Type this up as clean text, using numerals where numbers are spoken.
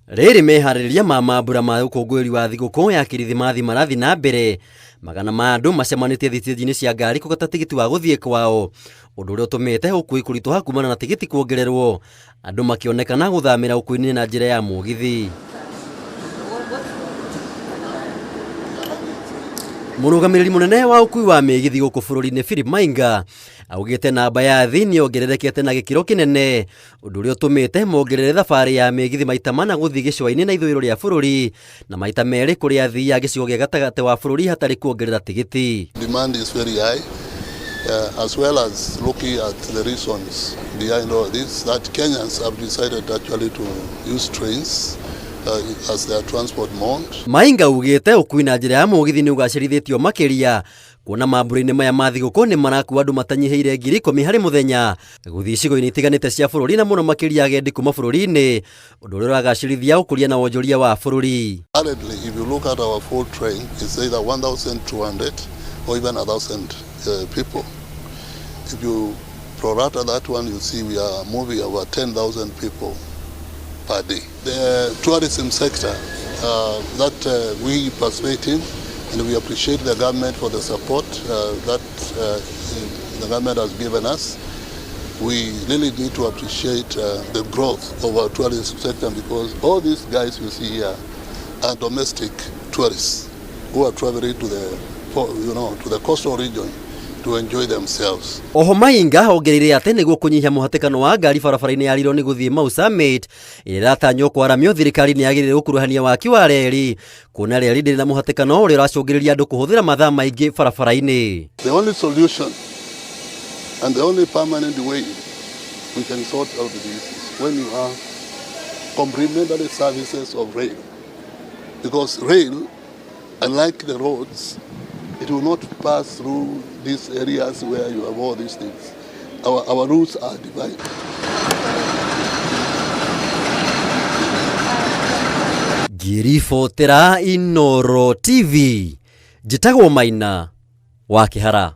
Rĩrĩ meharĩrĩria ma mambura ma ũkũngũĩri wa thigũkũ ya Kirithimathi marathiĩ na mbere, magana ma andũ macemanĩtie thitĩnji-inĩ cia ngari kũgata tigiti wa gũthiĩ kwao, ũndũ ũrĩa ũtũmĩte ũkui kũritũha kumana na tigiti kuongererwo, andũ makĩonekana gũthamĩra ũkui-inĩ na njĩra ya mũgithi. Mũrũgamĩrĩri mũnene wa ũkui wa mĩgithi gũkũ bũrũri-inĩ Philip Mainga augĩte namba ya athii nĩ yongererekete na gĩkĩro kĩnene ũndũ ũrĩa ũtũmĩte mongerere thabarĩ ya mĩgithi maita mana gũthiĩ gĩcũa-inĩ na ithũĩro rĩa bũrũri na maita merĩ kũrĩ athii a gĩcigo gĩa gatagatĩ wa bũrũri hatarĩ kuongerera tigiti. Demand is very high, as well as looking at the reasons behind all this, that Kenyans have decided actually to use trains as their transport mode. Mainga augĩte ũkui na njĩra ya mũgithi nĩ ũgacĩrithĩtio makĩria kuona mambura-inĩ maya ma thigũkũ nĩ marakua andũ matanyihĩire 10,000 harĩ mũthenya gũthiĩ icigo-inĩ itiganĩte cia bũrũri na mũno makĩria agendi kuma bũrũri-inĩ ũndũ ũrĩa ũragacĩrithia ũkũria na wonjoria wa bũrũri. Currently, if you look at our full train, it's either 1,200 or even 1,000 people. If you prorata that one, you see we are moving over 10,000 people per day. The tourism sector that we participate in, and we appreciate the government for the support that the government has given us. We really need to appreciate the growth of our tourism sector, because all these guys you see here are domestic tourists who are traveling to the, you know, to the coastal region to enjoy themselves. Oho Mainga ongereire atĩ nĩguo kũnyihia mũhatĩkano wa ngari barabara-inĩ ya Rironi gũthiĩ Mau Summit ĩrĩa ĩratanywo kwaramio, thirikari nĩ yagĩrĩire gũkuruhania waki wa reri kuona reri ndĩrĩ na mũhatĩkano ũrĩa ũracũngĩrĩria andũ kũhũthĩra mathaa maingĩ barabara-inĩ. The only solution and the only permanent way we can sort out this is when you have complementary services of rail. Because rail, unlike the roads, it will not pass through these areas where you have all these things. Our routes are divided. Ngĩribotera Inooro TV, njĩtagwo Maina wa Kĩhara.